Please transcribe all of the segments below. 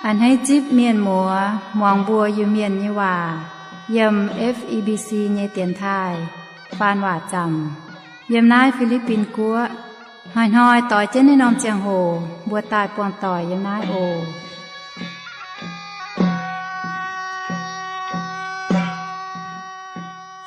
A'hneiv zipv mienh muoz muangx mbuo Iu-Mienh nyei waac yiem F E B C nyei dienx taaih faan waac zaamc yiem naaiv Fi^li^bin Guoqv. Hnoi-hnoi doix jienv naaiv norm ziangh hoc mbuo daaih buangh doic yiem naaiv oc.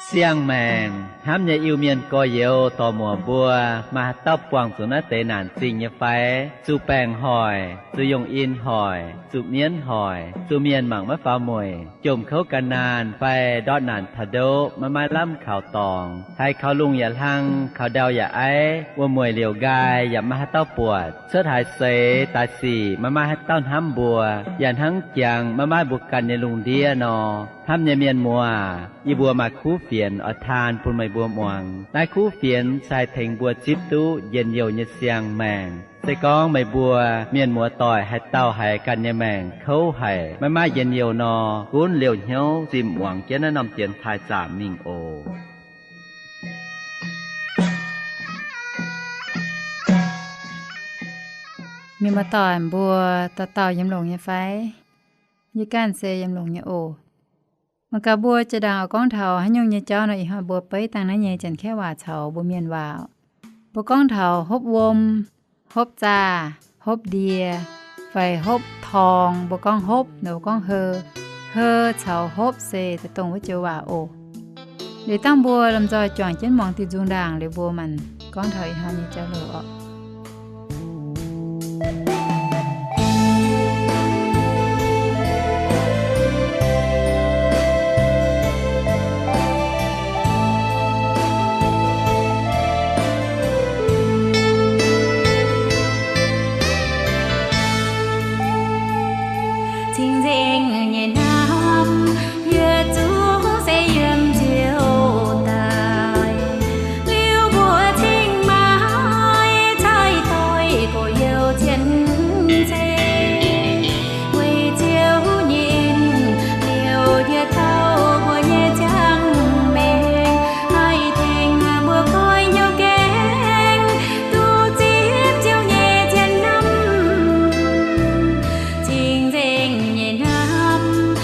Siang-maengc hnamv nyei Iu-Mienh gorx-youz dorc-muoc mbuo, maaih haaix dauh buangh zuqc naaiv deix naanc zingh nyei fai? Zuqc baengc hoic, zuqc yongh in hoic, zuqc mienv hoic, zuqc mienh mangc maiv faaux mueic, jomc kouv gan naanh fai ndortv naanc taux ndoqv maiv maaih lamh kaux dorngx, haiz kaux lungh yaac hlang, kaux ndau yaac aiv, wuom-mueic liouc nqaai yaac maiv maaih haaix dauh buatc, cuotv haaix seix daaih sic maiv maaih haaix dauh hnamv mbuo, yaac hnangv jangx maiv maaih mbuo ganh nyei lungh ndiev nor. Hnamv nyei mienh muoz, yie mbuo maaih kuv fienx oix taan bun meih mbuo muangx. Naaiv kuv fienx se haih tengx mbuo zipv duqv njien-youh nyei siang-maengc. Se gorngv meih mbuo mienh muoz doic haaix dauh haiz ganh nyei maengc kouv haic, maiv maaih njien-youh nor, gunv liouh hnyouv zimh muangx jienv naaiv norm dienx taaih zaamc mingh oc. Mienh muoz doic mbuo dauh dauh yiem longx nyei fai? Yie ganh se yiem longx nyei oc. Mangc gaax mbuo jiex ndaangc oix gorngv taux haaix nyungc nyei jauv nor, ih hnoi mbuo beiv dangh naaiv nyei Janx-Kaeqv waac caux mbuo Mienh waac. Mbuo gorngv taux hopv wuom, hopv zaah, hopv ndie, fai hopv torng, mbuo gorngv hopv, mbuo gorngv heu. Heu caux hopv se daaih dongh wuov joux waac oc. Liuz dangh mbuo lomh nzoih juangc jienv muangx diuh nzung ndaangc liuz mbuo maanc gorngv taux ih hnoi nyei jauv-louc oc. Cing-nzengc nyei hnamv, yietc zungv se yiem Ziouv daaih. Liuz mbuo cingx maaih cai doix gorx-youz cien-ceqv. Weic Ziouv nyei en, liouc yietc dauh mbuo nyei ziangh maengc, haih tengx mbuo goiv hnyouv gaengh duqv zipv Ziouv nyei zien hnamv. Cing-nzengc nyei hnamv,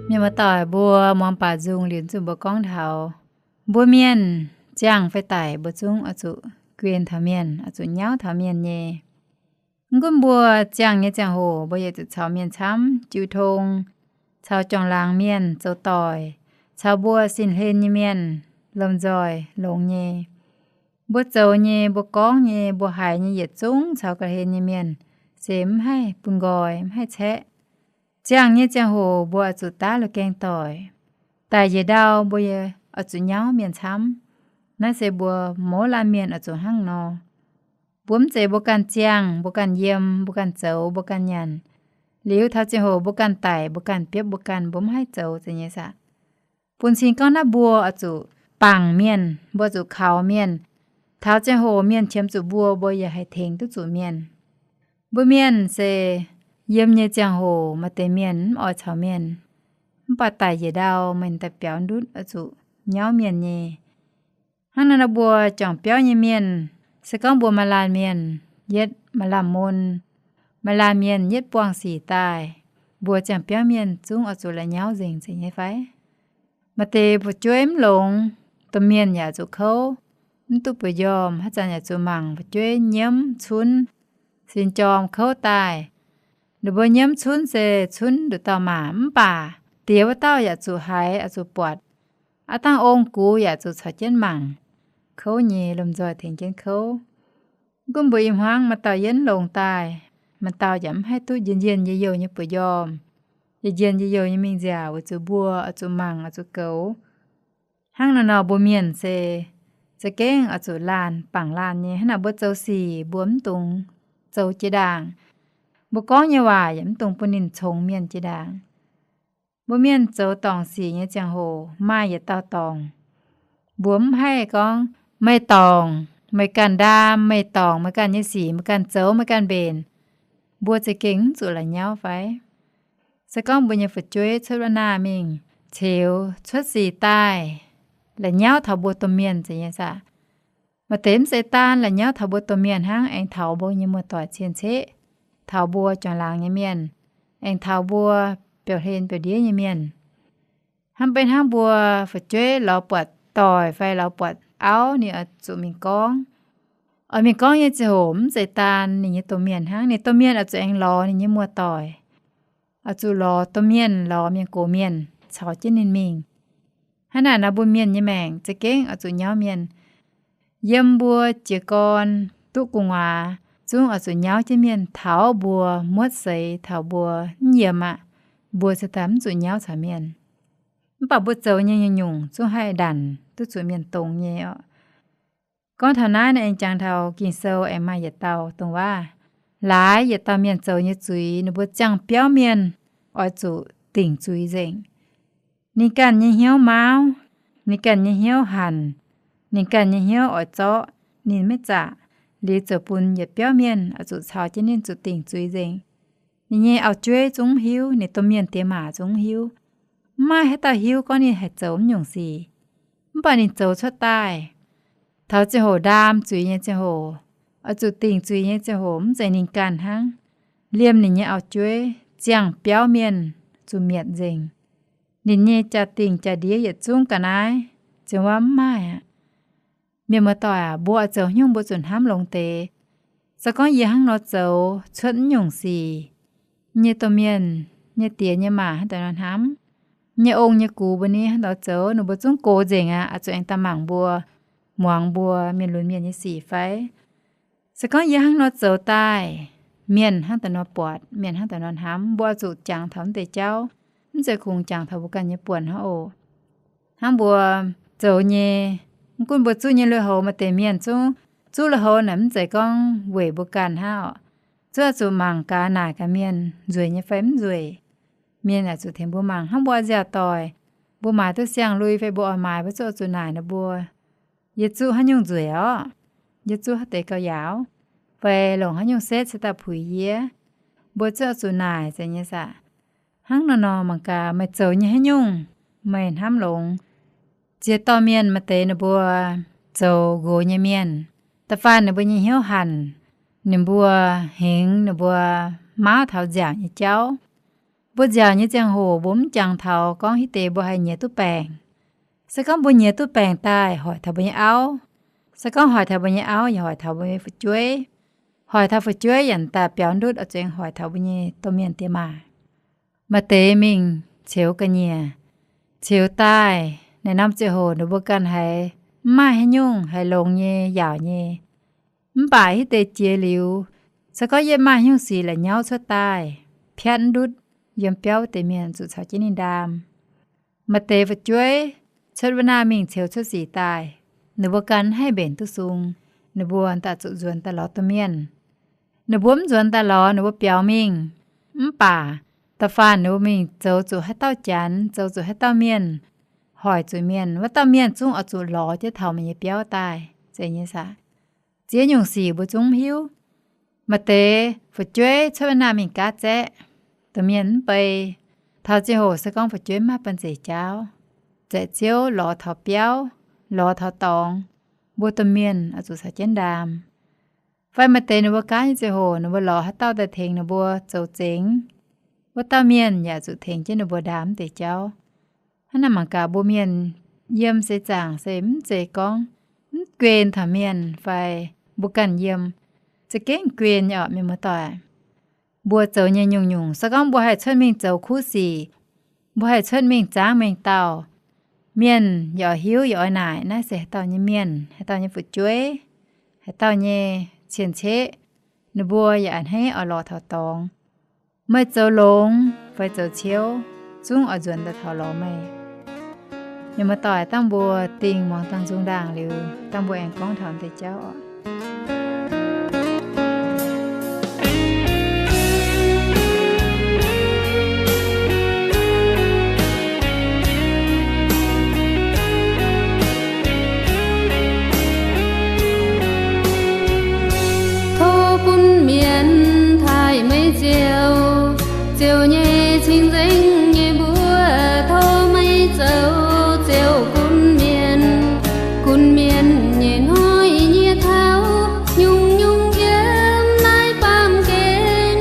Mienh muoz-doic mbuo muangx baac nzung liuz zuqc mbuo gorngv taux mbuo mienh ziangh fai daic mbuo zungv oix zuqc guen taux mienh, oix zuqc nyauv taux mienh nyei. Mv gunv mbuo ziangh nyei ziangh hoc mbuo yaac zuqc caux mienh camv jiu tong, caux juangc laangz mienh zoux doic, caux mbuo sin hlen nyei mienh lomh nzoih longx nyei. Mbuo zoux nyei, mbuo gorngv nyei, mbuo haiz nyei yietc zungv caux ga'hlen nyei mienh se mv haih bun nqoi, mv haih caeqv. Ziangh nyei ziangh hoc mbuo oix zuqc daav la'gaeng doic. Daic njiec ndau mbuo oix zuqc nyauv mienh camv. Naaiv se mbuo mouz laanh mienh oix zuqc hnangv nor. Mbuo mv zeiz mbuo ganh ziangh, mbuo ganh yiem, mbuo ganh zoux, mbuo ganh nyanc, liuz taux ziangh hoc mbuo ganh daic, mbuo ganh biopv mbuo ganh, mbuo mv haih zoux zeiz nyei saah. Bun cing gorngv naaiv mbuo oix zuqc bangc mienh, mbuo zuqc kaux mienh. Taux ziangh hoc mienh qiemx zuqc mbuo, mbuo yaac haih tengx duqv zuqc mienh. Mbuo mienh se yiem nyei ziangh hoc maaih deix mienh mv oix caux mienh, mv baac daic njiec ndau meih daaih biaux ndutv oix zuqc nyauv mienh nyei. Hnangv naaiv nor mbuo juangc biauv nyei mienh, se gorngv mbuo maaih laanh mienh yietv maaih lamh mun, maaih laanh mienh yietv buangh sic daaih, mbuo ziangh biauv mienh zungv oix zuqc la'nyauv nzengc zeiz nyei fai? Maaih deix fu'jueiv mv longx, domh mienh yaac zuqc kouv, mv duqv bueix njormh, haaix zanc yaac zuqc mangc fu'jueiv nyiemv cunv, sin jorm kouv daaih. Ninh mbuo nyiemv cunv se cunv nduqc dauh maac, mv baac diex wuov dauh yaac zuqc haiz, oix zuqc buatc. Aav dangh ong gux yaac zuqc caux jienv mangc, kouv nyei lomh nzoih tengx jienv kouv. Mv gunv mbuo i hmuangv maaih dauh yietv longx daaih, maaih dauh yaac mv haih duqv njien-njien yie youh nyei bueix njormh, yie njien yie youh nyei mingh nziaauc weic zuqc mbuo oix zuqc mangc, oix zuqc goux. Hnangv naaiv nor mbuo mienh se za'gengh oix zuqc laanh bangc laanh nyei. Hnangv naaic mbuo zoux sic mbuo mv dungx zoux jiex ndaangc. Mbuo gorngv nyei waac yaac mv dungx bun ninh congx mienh jiex ndaangc. Mbuo mienh zoux dorngc sic nyei ziangh hoc maaih yietc dauh dorngc. Mbuo mv haih gorngv, meih dorngc, meih ganh ndaam, meih dorngc, meih ganh nyei sic, meih ganh zoux, meih ganh mbenc. Mbuo za'gengh mv zuqc la'nyauv fai? Se gorngv mbuo nyei fu'jueiv cuotv wuov naah mingh ceux cuotv sic daaih, la'nyauv taux mbuo domh mienh zeiz nyei saah? Maaih deix mv zeiz daan la'nyauv taux mbuo domh mienh hnangv, aengx taux mbuo nyei muoz-doic cien-ceqv, taux mbuo juangc laangz nyei mienh, aengx taux mbuo biauv-hlen biauv-ndiev nyei mienh. Hnangv beiv hnangv mbuo fu'jueiv lorz buatc doic fai lorz buatc auv, ninh oix zuqc mingh gorngv. Oix mingh gorngv nyei ziangh hoc mv zeiz daan ninh nyei domh mienh hnangv, ninh domh mienh oix zuqc aengx lorz ninh nyei muoz-doic, oix zuqc lorz domh mienh, lorz mienh gox mienh caux jienv ninh mingh. Hnangv naaic nor mbuo mienh nyei maengc za'gengh oix zuqc nyauv mienh. Yiem mbuo jiez gorn duqv gu'nguaaz zungv oix zuqc nyauv jienv mienh taux mbuo muotv seix, taux mbuo mv yiem aqv, mbuo se daaih mv zuqc nyauv caux mienh. Mv baac mbuo zoux nyei nyungc-nyungc zungv haih ndanc duqv zuqc mienh dongz nyei oc. Gorngv taux naaiv, naaiv aengx jangx taux Ging-Sou aengx maaih yietc dauh dongh waac, laaix yietc dauh mienh zoux nyei zuiz, ninh mbuo ziangh biauv mienh oix zuqc dingc zuiz nzengc. Ninh ganh nyei hnyouv mauv, ninh ganh nyei hnyouv hanc, ninh ganh nyei hnyouv oix zorqv, ninh maiv zaqc, liuz ziouc bun yietc biauv mienh oix zuqc caux jienv ninh zuqc dingc zuiz nzengc. Ninh nyei auv-jueiv zungv mv hiuv, ninh domh mienh diex maac zungv mv hiuv. Mv maaih haaix dauh hiuv gorngv ninh haih zoux mv nyungc sic. Mv baac ninh zoux cuotv daaih. Taux ziangh hoc ndaam zuiz nyei ziangh hoc, oix zuqc dingc zuiz nyei ziangh hoc, mv zeiz ninh ganh hnangv. Liemh ninh nyei auv-jueiv, ziangh biauv mienh zuqc mietc nzengc. Ninh nyei jaa-dingh jaa-ndiev yietc zungv ga'naaiv, ziouc waac mv maaih aqv. Mienh muoz-doic aac, mbuo oix zoux haaix nyungc mbuo zuqc hnamv longx deix. Se gorngv yie hnangv nor zoux cuotv mv nyungc sic, nyei domh mienh, nyei diex nyei maac hnangv daaih nor hnamv, nyei ong nyei gux mbuo ni hnangv nor zoux, ninh mbuo zungv gox nzengc aqv, oix zuqc aengx daaih mangc mbuo, muangx mbuo mienh lunx mienh nyei sic fai? Se gorngv yie hnangv nor zoux daaih, mienh hnangv daaih nor buatc, mienh hnangv daaih nor hnamv, mbuo oix zuqc jangx taux mv deix jauv, mv zeiz kungx jangx taux mbuo ganh nyei buonc hnangv oc. Hnangv mbuo zoux nyei, mv gunv mbuo zuqv nyei lui-houx maaih deix mienh zungv, zuqv lui-houx naaic mv zeiz gorngv weic mbuo ganh hnangv oc. Zuqv oix zuqc mangc gaax naaic gaax mienh nzueic nyei fai mv nzueic. Mienh oix zuqc tengx mbuo mangc. Hnangv mbuo nziaauc doic, mbuo maaiz duqv siang-lui fai mbuo oix maaiz, mbuo zuqv oix zuqc naaic ninh mbuo, yie zuqv haaix nyungc nzueic orqc? Yie zuqv haaix deix gauh yaauc? Fai longc haaix nyungc setv cingx daaih puix yie? Mbuo zuqv oix zuqc naaic zeiz nyei saah? Hnangv nor nor mangc gaax meih zoux nyei haaix nyungc, meih hnamv longx. Ziex dorh mienh maaih deix ninh mbuo zoux nqox nyei mienh, da'faanh ninh mbuo nyei hnyouv hanc, ninh mbuo hengx ninh mbuo mauv taux nziaauc nyei jauv. Mbuo nziaauc nyei ziangh hoc mbuo mv jangx taux gorngv hitv deix mbuo haih nyiex duqv baengc. Se gorngv mbuo nyiex duqv baengc daaih hoic taux mbuo nyei auv, se gorngv hoic taux mbuo nyei auv yaac hoic taux mbuo nyei fu'jueiv. Hoic taux fu'jueiv yaac daaih biaux ndutv oix zuqc hoic taux mbuo nyei domh mienh diex maac. Maaih deix mingh ceux ga'nyiec, ceux daaih naaic norm ziangh hoc ninh mbuo ganh haiz mv maaih haaix nyungc haih longx nyei yaauc nyei. Mv baac hitv deix jiex liuz, se gorngv yietv maaih haaix nyungc sic la'nyauv cuotv daaih, piatv ndutv yiem biauv deix mienh zuqc caux jienv ninh ndaam. Maaih deix fu'jueiv cuotv wuov naaiv mingh ceux cuotv sic daaih, ninh mbuo ganh mv haih mbenc duqv sung, ninh mbuo daaih zuqc nzuonx daaih lorz domh mienh. Ninh mbuo mv nzuonx daaih lorz, ninh mbuo biaux mingh, mv baac da'faanh ninh mbuo mingh zoux zuqc haaix dauh janx, zoux zuqc haaix dauh mienh, hoic zuqc mienh, wuov dauh mienh zungv oix zuqc lorz jienv taux meih nyei biauv daaih. Zeiz nyei saah? Ziex nyungc sic mbuo zungv mv hiuv. Maaih deix fu'jueiv cuotv wuov naaiv mingh gaatv zaeqv, domh mienh mv bei. Taux ziangh hoc se gorngv fu'jueiv mv maaih banh zeic jaauv, zaeqc ziouv lorz taux biauv, lorz taux dorngx, mbuo domh mienh oix zuqc caux jienv ndaam. Fai maaih deix ninh mbuo gaatv nyei ziangh hoc ninh mbuo lorz haaix dauh daaih tengx ninh mbuo zoux zengx, wuov dauh mienh yaac zuqc tengx jienv ninh mbuo ndaam wuov deix jauv. Hnangv naaic mangc gaax mbuo mienh yiem seix zaangc se mv zeiz gorngv mv guen taux mienh fai mbuo ganh yiem, za'gengh guen nyei orqc, mienh muoz-doic. Mbuo zoux nyei nyungc-nyungc, se gorngv mbuo haih cuotv mingh zoux kuv sic, mbuo haih cuotv mingh zaangv mengh dauh, mienh yaac hiuv yaac oix naaic naaiv se haaix dauh nyei mienh, haaix dauh nyei fu'jueiv, haaix dauh nyei cien-ceqv, ninh mbuo yaac a'hneiv oix lorz taux dorngx. Meih zoux longx fai zoux ciouv, zungv oix nzuonx daaih taux lorz meih. Mienh muoz-doic, dangh mbuo dingh muangx dangh nzung ndaangc liuz, dangh mbuo aengx gorngv taux deix jauv oc. Tov bun mienh taaih meih ziouc, ziouc nyei cing-nzengc nyei mbuo. Tov meih zoux ziouc gunv mienh, gunv mienh nyei hnoi nyei taux, nyungc-nyungc yiem naaiv baamh gen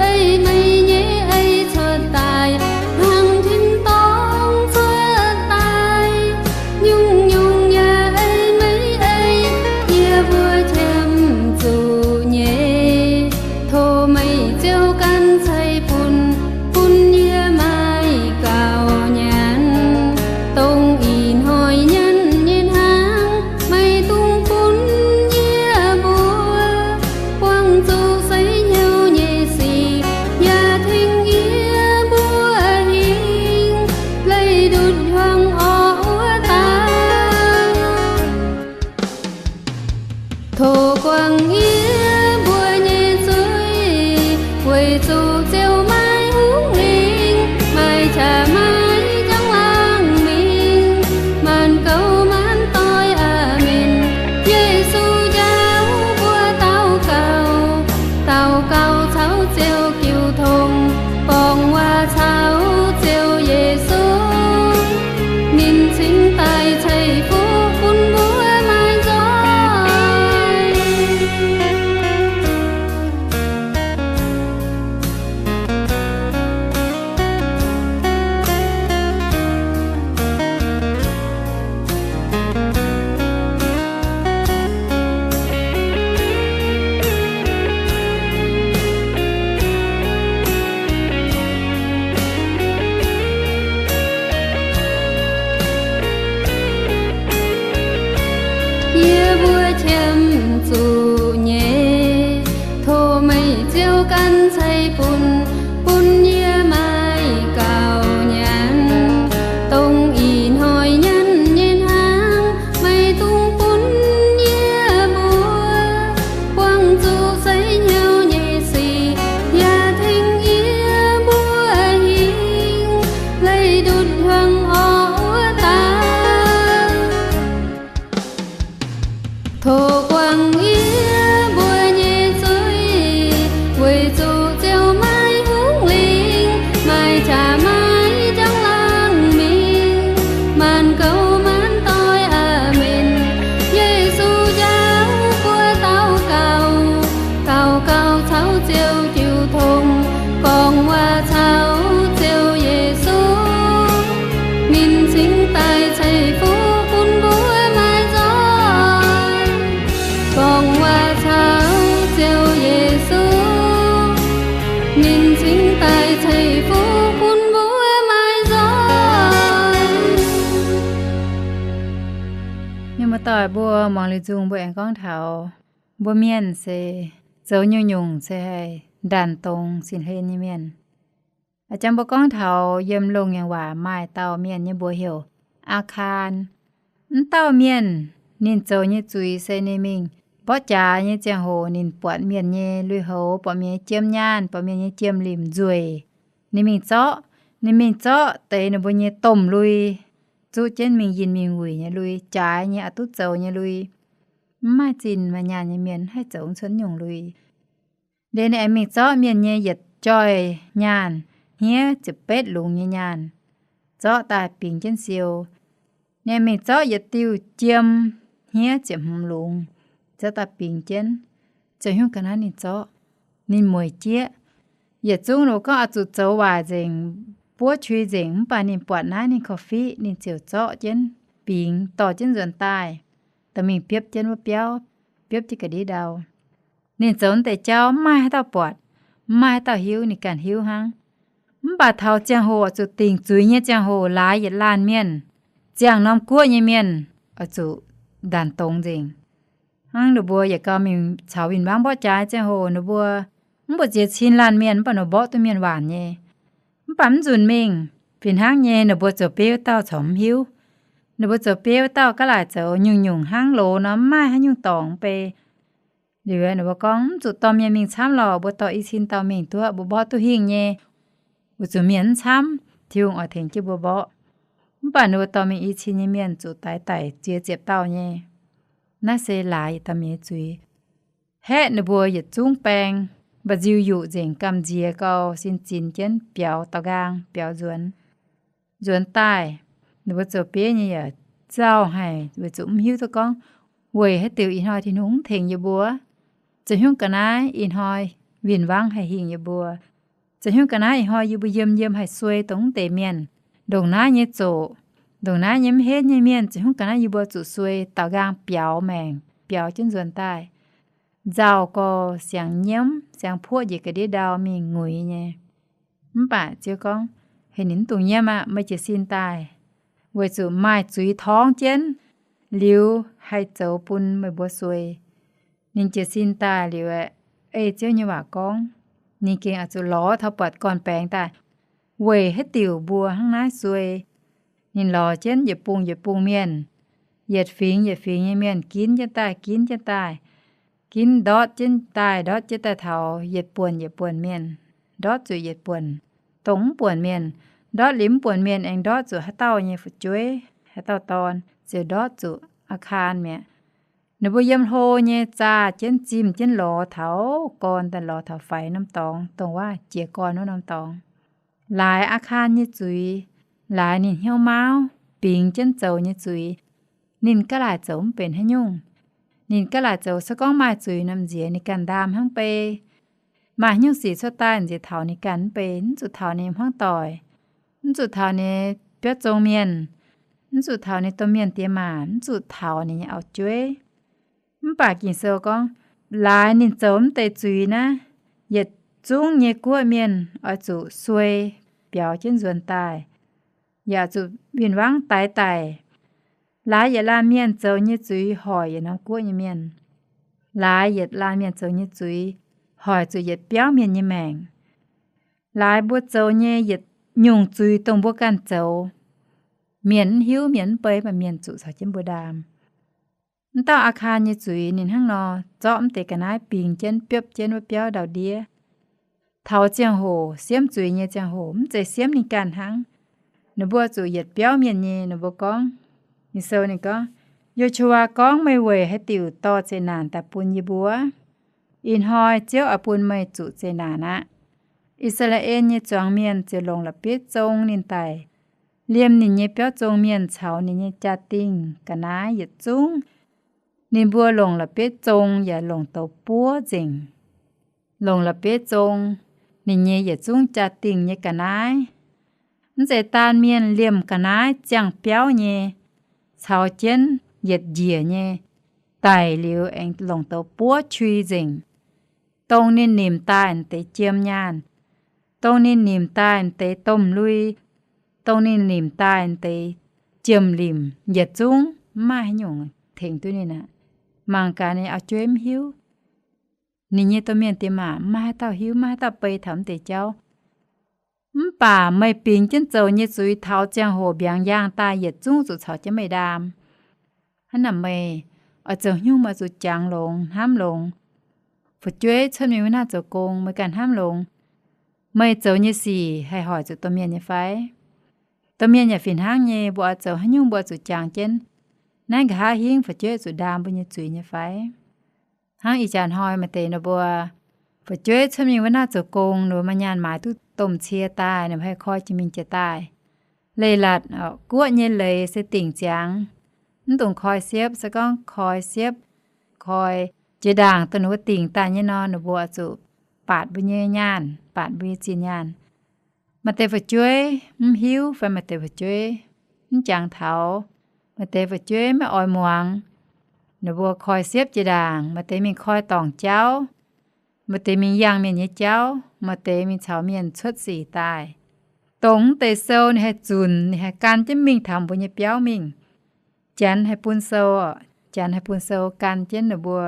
ei meih nyei ei cuotv daaih, hnangv tin-dorngh cuotv daaih. Nyungc-nyungc yaac ei meih ei, yie mbuo qiemx zuqc nyei. Tov meih ziouc ganh ceix bun Doic mbuo muangx liuz nzung mbuo aengx gorngv taux mbuo mienh se zoux nyungc-nyungc se haih ndanc dongz sin hlen nyei mienh. A'jang mbuo gorngv taux yiem Longh Nyangc Waac maaih dauh mienh nyei mbuox heuc Aa^kaan. Mv dauh mienh ninh zoux nyei zuiz se ninh mingh mborqv jaax nyei ziangh hoc ninh buatc mienh nyei lui-houx, buatc mienh nyei jiem nyaanh, buatc mienh nyei jiem-limc nzueic, ninh mingh zorqv. Ninh mingh zorqv deix ninh mbuo nyei domh lui, zuqv jienv mingh yinh mingh wuic nyei lui, jaaix nyei, aqc duqv zoux nyei lui. Mv maaih zinh maaih nyaanh nyei mienh haih zoux cuotv nyungc lui. Liuz ninh aengx mingh zorqv mienh nyei yietc joih nyaanh, hniev ziepc betv lungz nyei nyaanh, zorqv daaih bingx jienv siou. Ninh mingh zorqv yietc diuh jiem, hniev ziepc hmz lungz, zorqv daaih bingx jienv. Zoux hnyouv ga'naaiv ninh zorqv, ninh mueic jieqv. Yietc zungv ninh gorngv oix zuqc zoux waaic nzengc, buov qui nzengc, mv baac ninh buatc naaiv ninh korv-fiqv, ninh ziouc zorqv jienv bingx dorh jienv nzuonx daaih, dorh mingh biopv jienv wuov biauv, biopv jienv ga'ndiev ndau. Ninh zoux deix jauv mv maaih haaix dauh buatc, mv maaih haaix dauh hiuv, ninh ganh hiuv hnangv. Mv baac taux ziangh hoc oix zuqc dingc zuiz nyei ziangh hoc, laaix yietc laanh mienh, ziangh norm guoqv nyei mienh, oix zuqc ndanc dongz nzengc. Hnangv ninh mbuo yietc gau mingh caux win-wangv mborqv jaax ziangh hoc, ninh mbuo mv mbu'ziex cin laanh mienh, mv baac ninh mborqv duqv mienh waanc nyei. Mv baac mv nzunc mingh, fih hnangv nyei ninh mbuo zoux bieiv wuov dauh corc mv hiuv. Ninh mbuo zoux bieiv wuov dauh gaav laaic zoux nyungc-nyungc hnangv loz nor, mv maaih haaix nyungc dorngc mv bei. Liuz ninh mbuo gorngv, mv zuqc dorh mienh mingh camv lorqc, mbuo dorh i cin dauh mingh duqv, mbuo mborqv duqv hingh nyei. Weic zuqc mienh mv camv, Tin-Hungh oix tengx jienv mbuo mborqv. Mv baac ninh mbuo dorh mingh i cin nyei mienh zuqc daix daic ziex ziepc dauh nyei. Naaiv se laaix yietc dauh mienh nyei zuiz. Haeqv ninh mbuo yietc zungv baeng, mba'nziu yuqc nzengc, gamh nziex gau, sin zinx jienv biaux daaux nqaang, biaux nzuonx. Nzuonx daaih, ninh mbuo zoux bieiv nyei yaac nzauh haic, weic zuqc mv hiuv duqv gorngv weic haaix diuc ih hnoi Tin-Hungh mv tengx yie mbuo. Zoux hnyouv ga'naaiv ih hnoi win-wangv haih hingh yie mbuo. Zoux hnyouv ga'naaiv ih hnoi yie mbuo yiem yiem haih suei dongh mv deix mienh, ndongc naaiv nyei zoqc, ndongc naaiv nyei mv henv nyei mienh, zoux hnyouv ga'naaiv yie mbuo zuqc suei, daaux nqaang biaux maengc, biaux jienv nzuonx daaih. Nzauh gau, siangx nyiemv, siangx puoqv njiec ga'ndiev ndau mingh nguiz nyei. Mv baac Ziouv gorngv, heh, ninh mv dungx nyiemv aqv, meih jiez sin daaih, weic zuqc maaih zuiz torngv jienv, liuz haih zoux bun meih mbuo suei. Ninh jiez sin daaih liuz aeqv, ei Ziouv nyei waac gorngv, ninh gengh oix zuqc lorz taux buatc gorn-baengx daaih, weic haaix diuc mbuo hnangv naaiv suei. Ninh lorz jienv yietc bung yietc bung mienh, yietc fingx yietc fingx nyei mienh ginv jienv daaih, ginv jienv daaih, ginv ndortv jienv daaih, ndortv jienv daaih taux yietc buonc yietc buonc mienh, ndortv zuqc yietc buonc, dongh mv buonc mienh, ndortv liuz mv buonc mienh aengx ndortv zuqc haaix dauh nyei fu'jueiv, haaix dauh dorn, ziouc ndortv zuqc Aa^kaan mi'aqv. Ninh mbuo yiem hlo nyei zaah jienv zimh jienv lorz taux gorn daaih, lorz taux faix norm dorngx, dongh waac jiez gorn wuov norm dorngx. Laaix Aa^kaan nyei zuiz, laaix ninh hnyouv mauv bingx jienv zoux nyei zuiz, ninh gaav laaic zoux mv benx haaix nyungc. Ninh gaav laaic zoux se gorngv maaih zuiz nor nziex ninh ganh ndaam hnangv bei. Maaih haaix nyungc sic cuotv daaih nziex taux ninh ganh mv bei, mv zuqc taux ninh hmuangv doic, mv zuqc taux ninh biauv zong mienh, mv zuqc taux ninh domh mienh diex maac, mv zuqc taux ninh nyei auv-jueiv. Mv baac Ging-Sou gorngv, laaix ninh zoux mv deix zuiz naaiv, yietc zungv nyei guoqv mienh oix zuqc suei biaux jienv nzuonx daaih, yaac zuqc win-wangv daix daic. Laaix yietc laanh mienh zoux nyei zuiz hoic yietc norm guoqv nyei mienh. Laaix yietc laanh mienh zoux nyei zuiz hoic zuqc yietc biauv mienh nyei maengc. Laaix mbuo zoux nyei yietc nyungc zuiz dongh mbuo ganh zoux, mienh mv hiuv, mienh mv bei, mv baac mienh zuqc caux jienv mbuo ndaam. Mv dauh Aa^kaan nyei zuiz ninh hnangv nor, zorqv mv deix ga'naaiv bingx jienv biopv jienv wuov biauv ndau-ndiev. Taux ziangh hoc siemv zuiz nyei ziangh hoc, mv zeiz siemv ninh ganh hnangv. Ninh mbuo zuqc yietc biauv mienh nyei. Ninh mbuo gorngv, Ging-Sou ninh gorngv, Yo^su^waa gorngv, meih weic haaix diuc dorh zeqc naanc daaih bun yie mbuo? Ih hnoi Ziouv oix bun meih zuqc zeqc naanc aqv. I^saa^laa^en nyei zuangx mienh ziouc longc la'bieiv zong ninh daic, liemh ninh nyei biauv zong mienh caux ninh nyei jaa-dingh ga'naaiv yietc zungv. Ninh mbuo longc la'bieiv zong yaac longc douz buov nzengc. Longc la'bieiv zong ninh nyei yietc zungv jaa-dingh nyei ga'naaiv. Mv zeiz daan mienh, liemh ga'naaiv ziangh biauv nyei, caux jienv yietc njiec nyei, daic liuz aengx longc douz buov qui nzengc. Dongh ninh nimc daaih deix jiem nyaanh, dongh ninh nimc daaih deix domh lui, dongh ninh nimc daaih deix jiem-limc yietc zungv mv maaih haaix nyungc tengx duqv ninh aqv. Mangc gaax ninh auv-jueiv mv hiuv. Ninh nyei domh mienh diex maac maiv maaih haaix dauh hiuv, maiv maaih haaix dauh bei taux mv deix jauv. Mv baac meih bingx jienv zoux nyei zuiz taux ziangh hoc mbiaangx yaangh daaih yietc zungv zuqc caux jienv meih ndaam. Hnangv naaic meih oix zoux haaix nyungc meih oix zuqc jangx longx, hnamv longx. Fu'jueiv cuotv mingh wuov naaiv zoux gong, meih ganh hnamv longx. Meih zoux nyei sic haih hoic zuqc domh mienh nyei fai? Domh mienh yaac fih hnangv nyei, mbuo oix zoux haaix nyungc mbuo oix zuqc jangx jienv. Naaiv nqa'haav hingv fu'jueiv zuqc ndaam mbuo nyei zuiz nyei fai? Hnangv ih jaax hnoi maaih deix ninh mbuo fu'jueiv cuotv mingh wuov naaiv zoux gong, ninh mbuo maaih nyaanh maaiz duqv domh cie daaih, ninh mbuo haih koi jiex mingh jiex daaih. Leiz-latc, guoqv nyei leiz se dingc ziangx, mv dungx koi siepv. Se gorngv koi siepv, koi jiex ndaangc dongh ninh mbuo dingc daaih nyei nor, ninh mbuo oix zuqc baatc mbuo nyei nyaanh, baatc mbuo nyei zinh nyaanh. Maaih deix fu'jueiv mv hiuv fai maaih deix fu'jueiv mv jangx taux. Maaih deix fu'jueiv maiv oix muangx. Ninh mbuo koi siepv jiex ndaangc, maaih deix mingh koi dorngc jauv, maaih deix mingh yangh mienh nyei jauv, maaih deix mingh caux mienh cuotv sic daaih. Dongh mv deix sou ninh haih zunc, ninh haih gan jienv mingh taux mbuo nyei biauv mingh. Janx haih bun sou, Janx haih bun sou gan jienv ninh mbuo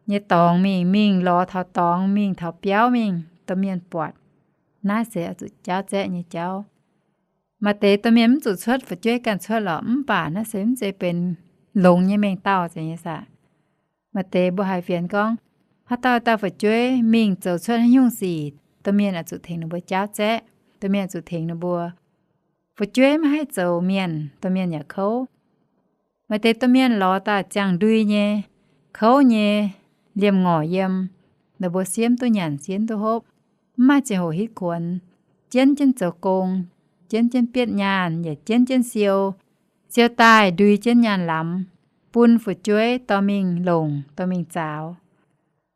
nyei dorngx mingh, mingh lorz taux dorngx, mingh taux biauv mingh, domh mienh buatc. Naaiv se oix zuqc jaauv zaeqv nyei jauv. Maaih deix domh mienh mv zuqc cuotv, fu'jueiv ganh cuotv lorqc, mv baac naaiv se mv zeiz benx longx nyei mengh dauh zeiz nyei saah. Maaih deix mbuo haiz fienx gorngv, haaix dauh dauh fu'jueiv mingh zoux cuotv haaix nyungc sic, domh mienh oix zuqc tengx ninh mbuo jaauv zaeqv, domh mienh oix zuqc tengx ninh mbuo. Fu'jueiv maiv haih zoux mienh, domh mienh yaac kouv. Maaih deix domh mienh lorz daaih ziangh ndui nyei, kouv nyei, liemh ngorc yiem, ninh mbuo siemv duqv nyanc siemv duqv hopv, mv maaih ziangh hoc hitv kuonx, jienv jienv zoux gong, jienv jienv bietv nyaanh yaac jienv jienv siou, siou daaih ndui jienv nyaanh lamz, bun fu'jueiv dorh mingh longc, dorh mingh zaaux.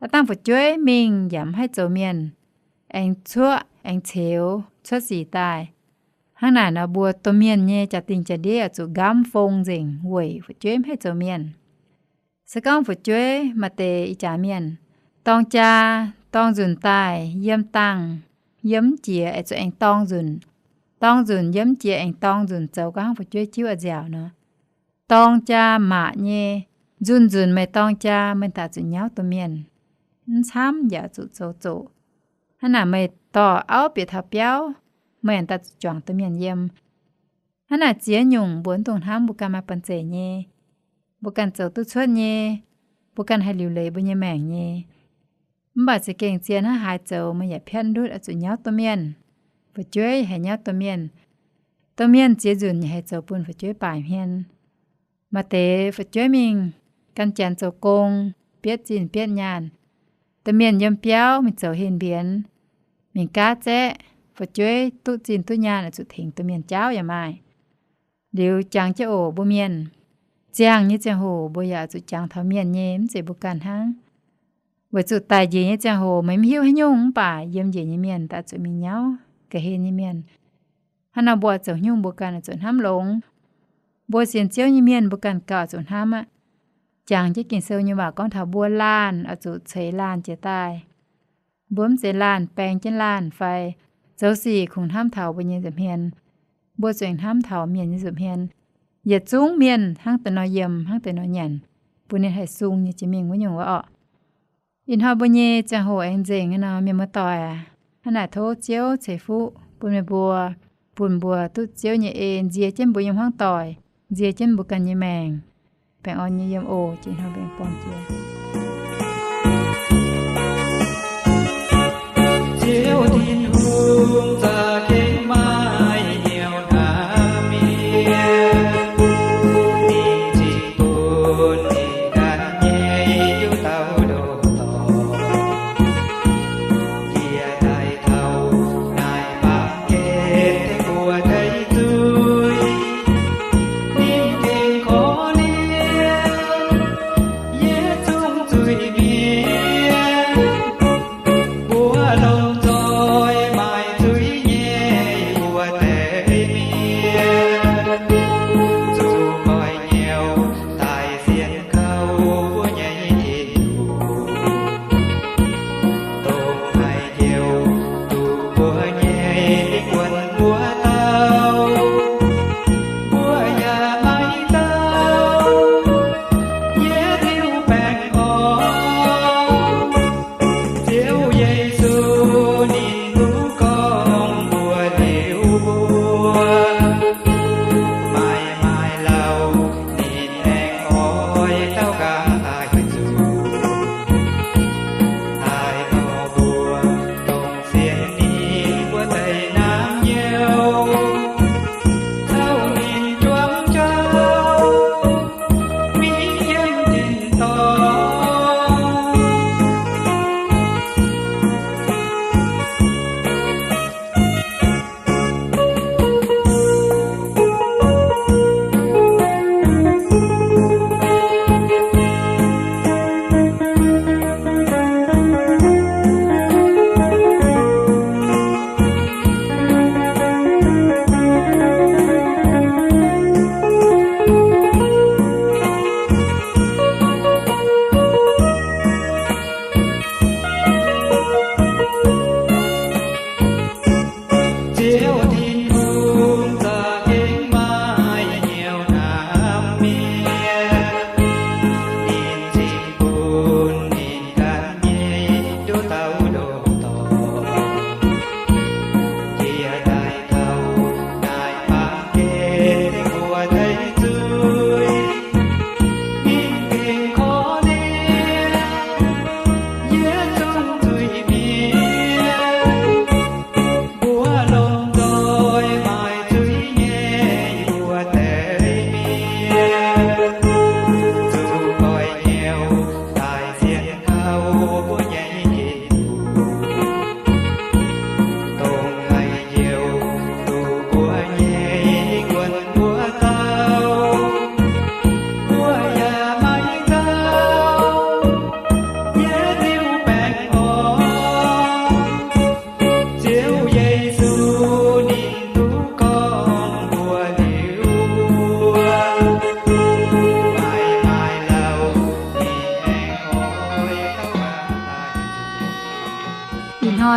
Aav dangh fu'jueiv mingh yaac mv haih zoux mienh, aengx cuoqv aengx ceux cuotv sic daaih. Hnangv naaic nor mbuo domh mienh nyei jaa-dingh jaa-ndiev oix zuqc nqamv fong nzengc weic fu'jueiv mv haih zoux mienh. Se gorngv fu'jueiv maaih deix ih jaax mienh, dorng jaa, dorng nzunc daaih yiem dangh, yiem mv jiex aengx zuqc aengx dorng nzunc, dorng nzunc yiem mv jiex aengx dorng nzunc zoux ga'hnangv fu'jueiv jiuv a'nziaauc nor. Dorng jaa maac nyei, nzunh nzunc meih dorng jaa, meih daaih zuqc nyauv domh mienh. Mv camv yaac zuqc zoux zoqc. Hnangv naaic meih dorh auv bieqc taux biauv, meih daaih zuqc juangc domh mienh yiem. Hnangv naaic ziex nyungc mbuo mv dungx hnamv, mbuo ganh maaih banh zeic nyei, mbuo ganh zoux duqv cuotv nyei, mbuo ganh haih liuc leiz mbuo nyei maengc nyei. Mv baac za'gengh zien hnangv haaix zoux meih yaac piatv ndutv oix zuqc nyauv domh mienh. Fu'jueiv yaac haih nyauv domh mienh. Domh mienh ziex nzunc yaac haih zoux bun fu'jueiv baaic hmien. Maaih deix fu'jueiv mingh gan janx zoux gong, bietv zinh bietv nyaanh. Domh mienh yiem biauv mingh zoux henh mbienx, mingh gaav zaeqv, fu'jueiv duqv zinh duqv nyaanh oix zuqc tengx domh mienh jaauv yaac maaih. Liuz jangx jienv oc mbuo mienh. Ziangh nyei ziangh hoc mbuo yaac oix zuqc jangx taux mienh nyei, mv zeiz mbuo ganh hnangv. Weic zuqc daic njiec nyei ziangh hoc meih mv hiuv haaix nyungc, mv baac yiem njiec nyei mienh daaih zuqc mingh nyauv ga'hlen nyei mienh. Hnangv nor mbuo oix zoux haaix nyungc mbuo ganh oix zuqc hnamv longx. Mbuo sienx Ziouv nyei mienh mbuo ganh gauh oix zuqc hnamv aqv. Jangx jienv Ging-Sou nyei waac gorngv taux mbuo laanh oix zuqc ceix laanh jiex daaih. Mbuo mv zeiz laanh baeng jienv laanh fai zoux sic kungx hnamv taux mbuo nyei nza'hmien. Mbuo zuqc hnamv taux mienh nyei nza'hmien. Yietc zungv mienh hnangv deix nor yiem, hnangv deix nor nyanc, bun ninh haih sung nyei jiex mingh wuov nyungc wuov orqc. Ih hnoi mbuo nyei ziangh hoc aengx nzengc nor, mienh muoz-doic aac, hnangv naaic tov Ziouv ceix fuqv bun meih mbuo, bun mbuo duqv Ziouv nyei en nzie jienv mbuo yiem hmuangv doic, nzie jienv mbuo ganh nyei maengc. Baengh orn nyei yiem oc. Jiex hnoi mbuo aengx buangh jiex. Ziouv Tin-Hungh za'gengh maaih hnyouv hnamv mienh, ninh zinh bun ninh ganh nyei diuh dauh ndoh dorngx. Yie daaih taux naaic baamh gen tengx mbuo deic zuiz, ninh gengh korv-lienh yietc zungv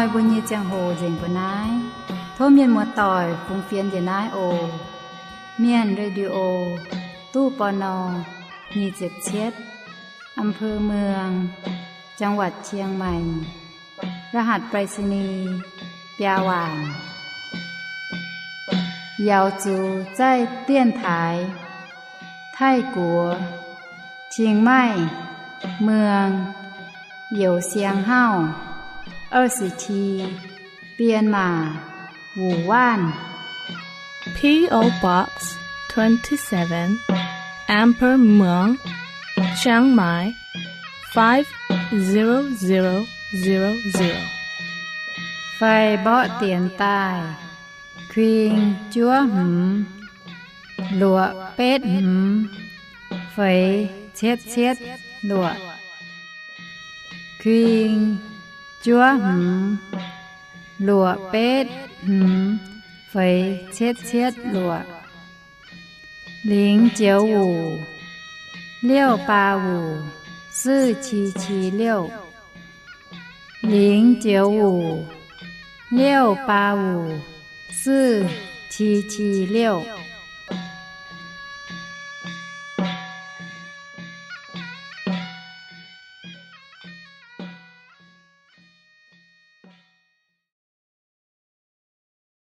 Mbuo nyei ziangh hoc nzengc mbuo naaiv. Tov mienh muoz-doic fungx fienx njiec naaiv oc. Mienh Radio, ตู้ ปณ. nyic ziepc cietv, อำเภอเมือง จังหวัดเชียงใหม่ รหัสไปรษณีย์ biaa waanc. Yaux zuqc zaih dienv taaix Taiv-Guoqv, Chiang Mai, Muang, Youz Siang Hauv, 二十七, Bienh Maac, Wuoc Waanv. P O Box twenty-seven, อำเภอเมือง เชียงใหม่ five zero zero zero zero. Fai mborqv dienx daaih, kuing juov hmz, luoqc betv hmz, feix cietv cietv luoqc. Kuing juov hmz, luoqc betv hmz, feix cietv cietv luoqc. 零九五, 六八五, 四七七六. 零九五, 六八五, 四七七六.